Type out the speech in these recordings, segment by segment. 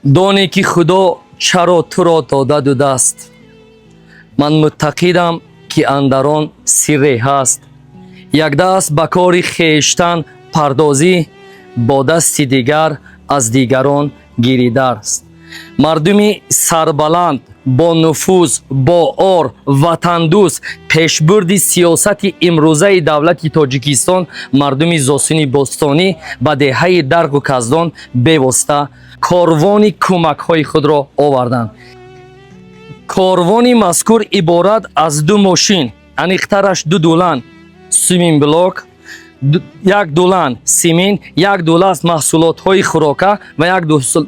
Донӣ, ки Худо чаро туро дода ду даст. Ман муътақидам, ки андар он сирре ҳаст. Як даст ба кори хештан пардозӣ, бо дасти дигар аз дигарон гиридаст. Мардуми сарбаланд, бо нуфуз, бо ор, ватандӯст, пешбурди сиёсати имрӯзаи давлати Тоҷикистон, мардуми Зосуни бостонӣ ба деҳаи Дарғу Каздон бевосита корвони кӯмакҳои худро оварданд. Корвони мазкур иборат аз ду мошин, аниқтараш ду дулан симинблок, як дулан симин, як дулан маҳсулотҳои хӯрока ва як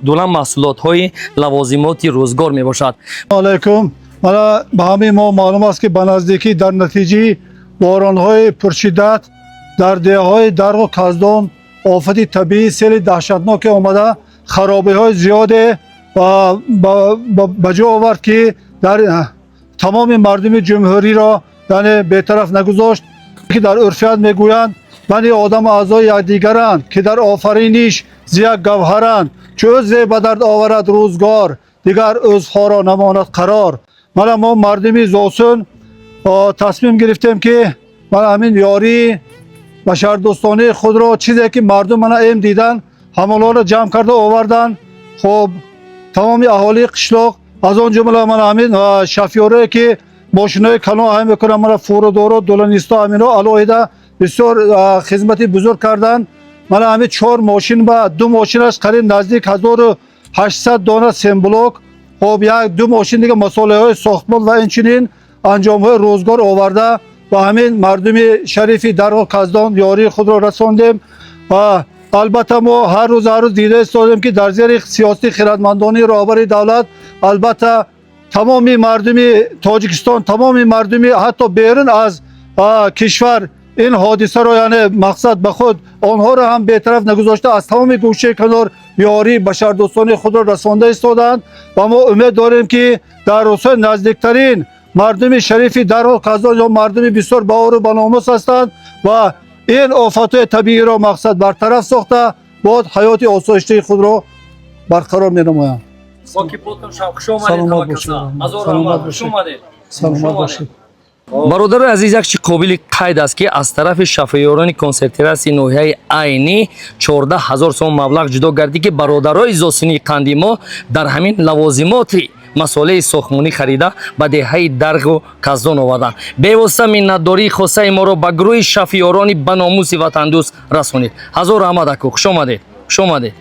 дулан маҳсулотҳои лавозимоти рӯзгор мебошад. Алайкум. Мана, ба ҳамаи мо маълум аст, ки ба наздикӣ дар натиҷаи боронҳои пуршиддат дар деҳаҳои Дарғу Каздон офати табиӣ, сели даҳшатноке омада, харобиҳои зиёде ба ҷо овард, ки дар тамоми мардуми ҷумҳуриро, яъне, бетараф нагузошт. Ки дар урфият мегӯянд: бани одам аъзои якдигаранд, ки дар офариниш зи як гавҳаранд. Чу узве ба дард оварад рӯзгор, дигар узвҳоро намонад қарор. Мана, мо мардуми Зосун тасмим гирифтем, ки мана ҳамин ёрии башардӯстонии худро, чизе ки мардум мана эм дидан, ҳамонҳоро ҷамъ карда овардан. Хуб, тамоми аҳолии қишлоқ, аз он ҷумла мана ҳамин шофёрое, ки мошинои калон ҳай мекунанд, мана фурудоро, дуланисто, ҳаминҳо алоҳида бисёр хизмати бузург карданд. Мана ҳамин чор мошин ба ду мошинаш қариб наздик 1800 дона семблок, хоб, як ду мошин дига масолеҳои сохтмон ва инчунин анҷомҳои рӯзгор оварда, ба ҳамин мардуми шарифи Дарғу Каздон ёрии худро расондем. Ва албатта, мо ҳар рӯз, ҳар рӯз дида истодем, ки дар зери сиёсати хирадмандонии роҳбари давлат, албатта, тамоми мардуми Тоҷикистон, тамоми мардуми ҳатто берун аз кишвар ин ҳодисаро, яъне, мақсад ба худ онҳоро ҳам бетараф нагузошта, аз тамоми гӯшаи канор ёрии башардӯстони худро расонда истоданд. Ва мо умед дорем, ки дар рӯзҳои наздиктарин мардуми шарифи Дарғу Каздон ё мардуми бисёр баору баномус ҳастанд ва ин офатҳои табииро, мақсад, бартараф сохта, боз ҳаёти осоиштаи худро барқарор менамоянд. Саломат бошед. Саломат бошед. Саломат бошед. Бародарои азиз, як чи қобили қайд аст, ки аз тарафи шофёрони консертерраси ноҳияи Айнӣ 14 ҳазор сом маблағ ҷудо гардид, ки бародарои зосунии қанди мо дар ҳамин лавозимоти масолеҳи сохтмонӣ харида, ба деҳаи Дарғу Каздон оварданд. Бевосита миннатдории хосаи моро ба гурӯҳи шофёрони баномуси ватандӯст расонид. Ҳазор раҳмат, аку, хуш омадед, хуш омадед.